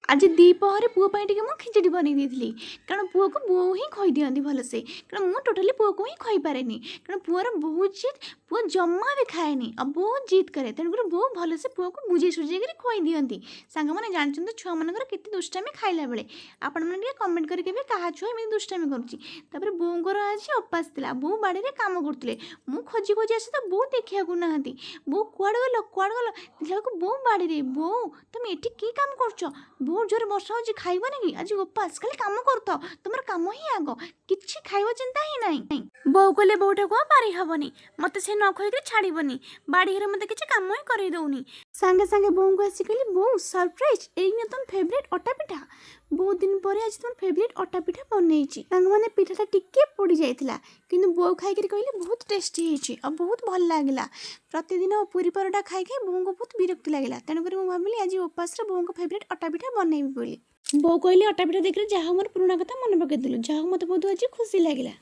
ଆଜି ଦ୍ୱିପହରେ ପୁଅ ପାଇଁ ଟିକେ ମୁଁ ଖିଚଡ଼ି ବନେଇ ଦେଇଥିଲି, କାରଣ ପୁଅକୁ ବୋଉ ହିଁ ଖୋଇ ଦିଅନ୍ତି ଭଲସେ, କାରଣ ମୁଁ ଟୋଟାଲି ପୁଅକୁ ହିଁ ଖୋଇପାରେନି। କାରଣ ପୁଅର ବହୁତ ଜିଦ୍, ପୁଅ ଜମା ବି ଖାଏନି ଆଉ ବହୁତ ଜିଦ୍ କରେ। ତେଣୁକରି ବୋଉ ଭଲସେ ପୁଅକୁ ବୁଝେଇ ସୁଝେଇକରି ଖୋଇ ଦିଅନ୍ତି। ସାଙ୍ଗମାନେ, ଜାଣିଛନ୍ତି ତ ଛୁଆମାନଙ୍କର କେତେ ଦୁଷ୍ଟାମି ଖାଇଲା ବେଳେ। ଆପଣମାନେ ଟିକେ କମେଣ୍ଟ କରି କହିବେ, କାହା ଛୁଆ ଏମିତି ଦୁଷ୍ଟାମି କରୁଛି? ତାପରେ ବୋଉଙ୍କର ଆଜି ଉପାସ ଥିଲା। ବୋଉ ବାଡ଼ିରେ କାମ କରୁଥିଲେ। ମୁଁ ଖୋଜି ଖୋଜି ଆସି ତ ବୋଉ ଦେଖିବାକୁ ନାହାନ୍ତି। ବୋଉ, କୁଆଡ଼େ ଗଲ, କୁଆଡ଼େ ଗଲ? ଦେଖିଲା ବେଳକୁ ବୋଉ ବାଡ଼ିରେ। ବୋଉ, ତମେ ଏଠି କି କାମ କରୁଛ? ବହୁତ ଜୋରେ ବର୍ଷା ହେଉଛି, ଖାଇବନି କି? ଆଜି ଉପାସ, ଖାଲି କାମ କରୁଥାଅ, ତୁମର କାମ ହିଁ ଆଗ, କିଛି ଖାଇବା ଚିନ୍ତା ହିଁ ନାହିଁ। ବୋଉ କହିଲେ, ବୋଉଟାକୁ ଆଉ ପାରି ହେବନି, ମୋତେ ସେ ନ ଖୋଇକି ଛାଡ଼ିବନି, ବାଡ଼ି ଘରେ ମୋତେ କିଛି କାମ ହିଁ କରେଇ ଦେଉନି। ସାଙ୍ଗେ ସାଙ୍ଗେ ବୋଉଙ୍କୁ ଆସି କହିଲି, ବୋଉ, ସରପ୍ରାଇଜ୍, ଏଇ ନିଅ ତମ ଫେଭରେଟ୍ ଅଟା ପିଠା। ବହୁତ ଦିନ ପରେ ଆଜି ତୁମର ଫେଭରେଟ୍ ଅଟା ପିଠା ବନେଇଛି। ସାଙ୍ଗମାନେ, ପିଠାଟା ଟିକେ ପୋଡ଼ି ଯାଇଥିଲା, କିନ୍ତୁ ବୋଉ ଖାଇକିରି କହିଲେ ବହୁତ ଟେଷ୍ଟି ହେଇଛି ଆଉ ବହୁତ ଭଲ ଲାଗିଲା। ପ୍ରତିଦିନ ପୁରୀ ପରଟା ଖାଇ ଖାଇ ବୋଉଙ୍କୁ ବହୁତ ବିରକ୍ତି ଲାଗିଲା। ତେଣୁକରି ମୁଁ ଭାବିଲି ଆଜି ଉପାସରେ ବୋଉଙ୍କ ଫେଭରେଟ୍ ଅଟା ପିଠା ବନେଇବି ବୋଲି। ବୋଉ କହିଲେ, ଅଟା ପିଠା ଦେଖିଲେ ଯାହା ମୋର ପୁରୁଣା କଥା ମନେ ପକେଇଦେଲୁ, ଯାହା ମୋତେ ବହୁତ ଆଜି ଖୁସି ଲାଗିଲା।